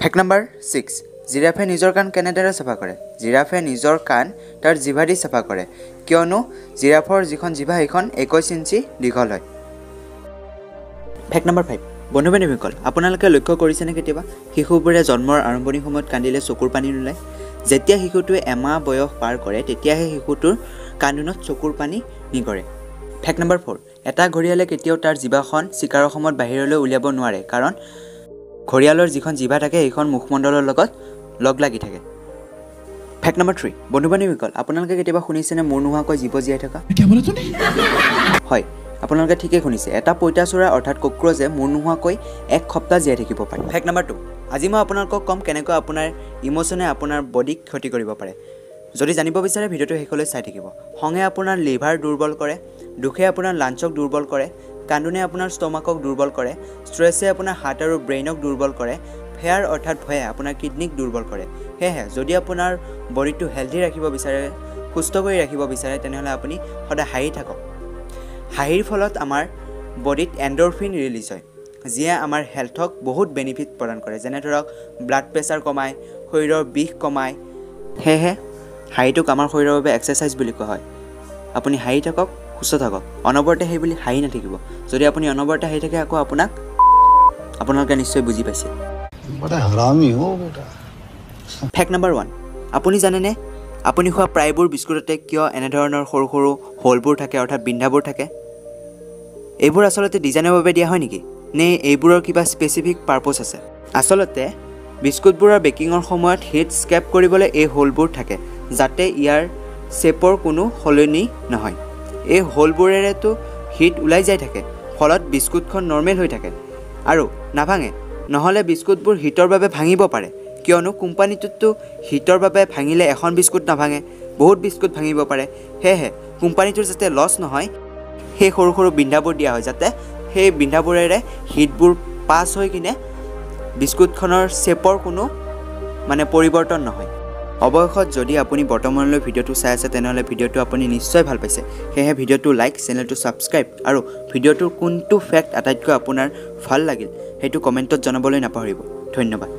Fact number 6, জিৰাফে নিজৰ কাণ কেনেদৰে চাফা কৰে? জিৰাফে নিজৰ কাণ তাৰ জিভা দি চাফা কৰে, কিয়নো জিৰাফৰ যিখন জিভা সেইখন 21 ইঞ্চি দীঘল হয়। ফেক্ট নাম্বাৰ 5, বন্ধু বান্ধৱীসকল, আপোনালোকে লক্ষ্য কৰিছেনে কেতিয়াবা শিশুবোৰে জন্মৰ আৰম্ভণিৰ সময়ত কান্দিলে চকুৰ পানী নোলায়? যেতিয়া শিশুটোৱে এমাহ বয়স পাৰ কৰে তেতিয়াহে শিশুটোৰ কান্দোনত চকুৰ পানী নিগৰে। ফেক্ট নাম্বাৰ 4, এটা ঘৰিয়ালে কেতিয়াও তাৰ জিভাখন চিকাৰৰ সময়ত বাহিৰলৈ উলিয়াব নোৱাৰে, কাৰণ ঘৰিয়ালৰ যিখন জিভা থাকে সেইখন মুখমণ্ডলৰ লগত লগ লাগি থাকে। ফেক্ট নাম্বাৰ 3, বন্ধু বান্ধৱীসকল, আপোনালোকে কেতিয়াবা শুনিছেনে মূৰ নোহোৱাকৈ জীৱ জীয়াই থকা? হয়, আপোনালোকে ঠিকেই শুনিছে, এটা পঁইতাচোৰা অৰ্থাৎ কক্ৰচে মূৰ নোহোৱাকৈ 1 সপ্তাহ জীয়াই থাকিব পাৰে। ফেক্ট নাম্বাৰ 2, আজি মই আপোনালোকক ক'ম কেনেকৈ আপোনাৰ ইম'শ্যনে আপোনাৰ বডিক ক্ষতি কৰিব পাৰে। যদি জানিব বিচাৰে ভিডিঅ'টো শেষলৈ চাই থাকিব। খঙে আপোনাৰ লিভাৰ দুৰ্বল কৰে, দুখে আপোনাৰ লাঞ্চক দুৰ্বল কৰে, কান্দোনে আপোনাৰ ষ্টমাকক দুৰ্বল কৰে, ষ্ট্ৰেছে আপোনাৰ হাৰ্ট আৰু ব্ৰেইনক দুৰ্বল কৰে, ফেয়াৰ অৰ্থাৎ ভয়ে আপোনাৰ কিডনীক দুৰ্বল কৰে। সেয়েহে যদি আপোনাৰ বডিটো হেল্ডি ৰাখিব বিচাৰে, সুস্থ কৰি ৰাখিব বিচাৰে, তেনেহ'লে আপুনি সদায় হাঁহি থাকক। হাঁহিৰ ফলত আমাৰ বডিত এণ্ডৰফিন ৰিলিজ হয়, যিয়ে আমাৰ হেল্থক বহুত বেনিফিট প্ৰদান কৰে, যেনে ধৰক ব্লাড প্ৰেছাৰ কমায়, শৰীৰৰ বিষ কমায়। সেয়েহে হাঁহিটোক আমাৰ শৰীৰৰ বাবে এক্সাৰচাইজ বুলি কোৱা হয়। আপুনি হাঁহি থাকক, সুস্থ থাকক, অনবৰতে সেই বুলি হাঁহি নাথাকিব। যদি আপুনি অনবৰতে হাঁহি থাকে আকৌ আপোনালোকে নিশ্চয় বুজি পাইছে। ফেক্ট নাম্বাৰ 1, আপুনি জানেনে আপুনি খোৱা প্ৰায়বোৰ বিস্কুটতে কিয় এনেধৰণৰ সৰু সৰু হোলবোৰ থাকে অৰ্থাৎ বিন্ধাবোৰ থাকে? এইবোৰ আচলতে ডিজাইনৰ বাবে দিয়া হয় নেকি, নে এইবোৰৰ কিবা স্পেচিফিক পাৰ্প'জ আছে? আচলতে বিস্কুটবোৰৰ বেকিঙৰ সময়ত হিট স্কেপ কৰিবলৈ এই হোলবোৰ থাকে, যাতে ইয়াৰ শ্বেপৰ কোনো সলনি নহয়। এই হোলবোৰেৰেতো হিট ওলাই যাই থাকে, ফলত বিস্কুটখন নৰ্মেল হৈ থাকে আৰু নাভাঙে। নহ'লে বিস্কুটবোৰ হিটৰ বাবে ভাঙিব পাৰে, কিয়নো কোম্পানীটোততো হিটৰ বাবে ভাঙিলে এখন বিস্কুট নাভাঙে, বহুত বিস্কুট ভাঙিব পাৰে। সেয়েহে কোম্পানীটোৰ যাতে লছ নহয় সেই সৰু সৰু বিন্ধাবোৰ দিয়া হয়, যাতে সেই বিন্ধাবোৰেৰে হিটবোৰ পাছ হৈ কিনে বিস্কুটখনৰ শ্বেপৰ কোনো পৰিৱৰ্তন নহয়। অৱশেষত যদি আপুনি বৰ্তমানলৈ ভিডিঅ'টো চাই আছে তেনেহ'লে ভিডিঅ'টো আপুনি নিশ্চয় ভাল পাইছে। সেয়েহে ভিডিঅ'টো লাইক, চেনেলটো ছাবস্ক্ৰাইব আৰু ভিডিঅ'টোৰ কোনটো ফেক্ট আটাইতকৈ আপোনাৰ ভাল লাগিল সেইটো কমেণ্টত জনাবলৈ নাপাহৰিব। ধন্যবাদ।